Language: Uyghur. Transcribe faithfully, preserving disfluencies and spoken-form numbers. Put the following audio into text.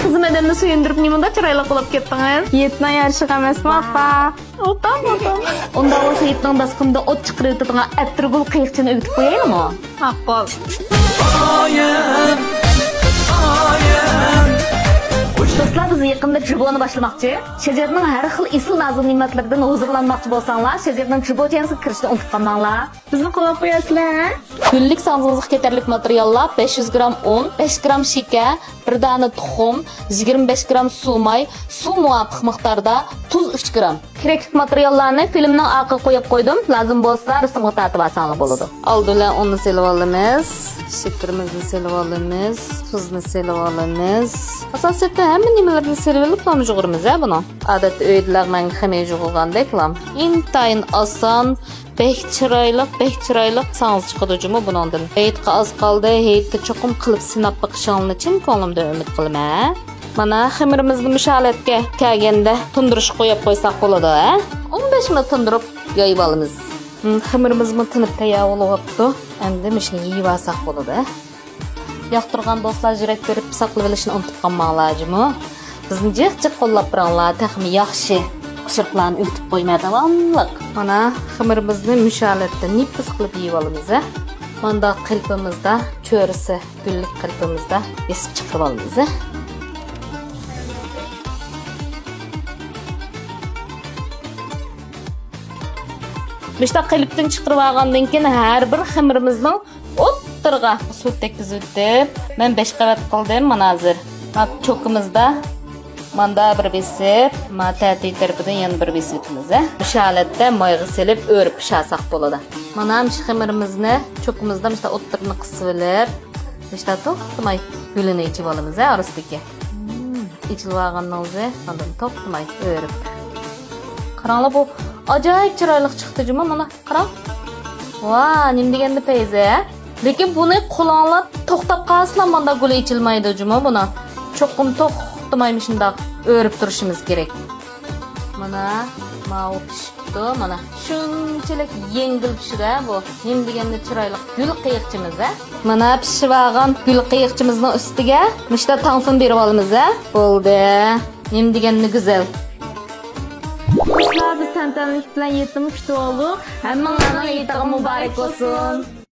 قىزىم ئادەمنى سۆيۈندۈرۈپ، نېمانداق چىرايلىق بولۇپ كەتتىڭىز؟ ھېيتنىڭ يارىشىغا ئەمەسمۇ، ئاپا؟ ئوتام، ئوتام. ئۇنداق بولسا، ھېيتنىڭ داسقىنىدا ئوت چىقىرىۋېتىدىغان ئەتىرگۈل قېيىقچىنى ئۆگىتىپ قويايلىمۇ؟ ماقۇل. دوستلار، بىز يېقىندا جۇبونى باشلىماقچى. شەجەرنىڭ ھەر خىل ئېسىل نازۇك-نېمەتلىرىدىن ھۇزۇرلانماقچى بولساڭلار، شەجەرنىڭ جۇبو چيەنسىغا كىرىشنى ئۇنتۇپ قالماڭلار. بىزنى قوللاپ قوياسىلەر، ھە؟ گۈللۈك ساڭزىمىزغا كېتەرلىك ماتېرىياللار: بەش يۈز گرام ئۇن، بەش گرام شېكەر، بىر دانە تۇخۇم، يىگىرمە بەش گرام سۇ ماي، سۇ مۇۋاپىق مىقداردا، تۇز ئۈچ گرام. كېرەكلىك ماتېرىياللارنى فىلىمنىڭ ئارقىغا قويۇپ قويدۇم، لازىم بولسا رەسىمگە تارتىۋالساڭلار بولىدۇ. ئالدى بىلەن ئۇننى سېلىۋالىمىز، شېكىرىمىزنى سېلىۋالىمىز، تۇزنى سېلىۋالىمىز. ئاساسىيەتتە ھەممە نېمىلىرىنى سېلىۋېلىپلا يۇغۇرىمىز ھە بۇنى. ئادەتتە ئۆيدىلا مەن خېمىر يۇغۇرغاندەكلا. ئىنتايىن ئاسان، بەك چىرايلىق، بەك چىرايلىق ساڭزا چىقىدۇ جۇمۇ بۇنىڭدىن. ھېيتقا ئاز قالدى، ھېيتتا چوقۇم قىلىپ سىناپ بېقىشىڭلارنى چىن كۆڭلۈمدىن ئۈمىد قىلىمەن. مانا خېمىرىمىزنى مۇشۇ ھالەتكە كەلگەندە تۇندۇرۇشقا قويۇپ قويساق بولىدۇ ھە. ئون بەش مىنۇت تۇندۇرۇپ يايىۋالىمىز. ھىم، خېمىرىمىزمۇ تىنىپ تەييار بولۇۋاپتۇ. ئەمدى مۇشۇنى يېيىۋالساق بولىدۇ ھە. ياقتۇرغان دوستلار يۈرەك بېرىپ ساقلىۋېلىشنى ئۇنتۇپ قالماڭلار جۇمۇ. بىزنى جىق جىق قوللاپ بېرىڭلار، تېخىمۇ ياخشى ئۇچۇرلارنى ئۆگىتىپ قويماي داۋاملىق. مانا خېمىرىمىزنى مۇشۇ ھالەتتە نېپىز قىلىپ يېيىۋالىمىز ھە. مانداق قېلىپىمىزدا چۆرىسى گۈللۈك قېلىپىمىزدا بېسىپ چىقىرىۋالىمىز ھە. مۇشۇنداق قېلىپتىن چىقىرىۋالغاندىن كېيىن ھەر بىر خېمىرىمىزنىڭ ئوتتۇرىغا سۇ تەگكۈزۈۋېتىپ، مەن بەش قەۋەت قىلدىم مانا ھازىر. مانا چوكىمىزدا ماندا بىر بېسىپ، مانا تەتۈي تەرىپىدىن يەنە بىر بېسىۋېتىمىز ھە. مۇشۇ ھالەتتە مايغا سېلىپ ئۆرۈپ پىشارساق بولىدۇ. مانا مۇشۇ خېمىرىمىزنى چوكىمىزدا مۇشۇنداق ئوتتۇرىنى قىسىۋېلىپ، مۇشۇنداق توختىماي گۈلىنى ئېچىۋالىمىز ھە ئارىسىدىكى. مم، ئېچىلىۋالغاننىڭ ئۆزى ئاندىن توختىماي ئۆرۈپ. قاراڭلار، بۇ ئاجايىپ چىرايلىق چىقتى جۇمۇ، مانا قاراڭ. ۋا، نېمە دېگەندە پەيزە. لېكىن بۇنى قولۇڭلار توختاپ قالسىلا ماندا گۈلى ئېچىلمايدۇ جۇمۇ بۇنى. چوقۇم توختىماي مۇشۇنداق ئۆرۈپ تۇرۇشىمىز كېرەك. مانا، ماۋۇ پىشىپتۇ، مانا. شۇنچىلىك يەڭگىل پىشىدۇ ھە بۇ. نېمە دېگەندە چىرايلىق گۈل قېيىقچىمىز ھە. مانا پىشىۋالغان گۈل قېيىقچىمىزنىڭ ئۈستىگە مۇشۇنداق تاڭسۇن بېرىپ ئالىمىز ھە. بولدى. نېمە دېگەندە گۈزەل. دوستلار، بىز تەنتەنىلىك بىلەن ھېيتنىمۇ كۈتۈۋالدۇق. ھەممىڭلارنىڭ ھېيتىغا مۇبارەك بولسۇن.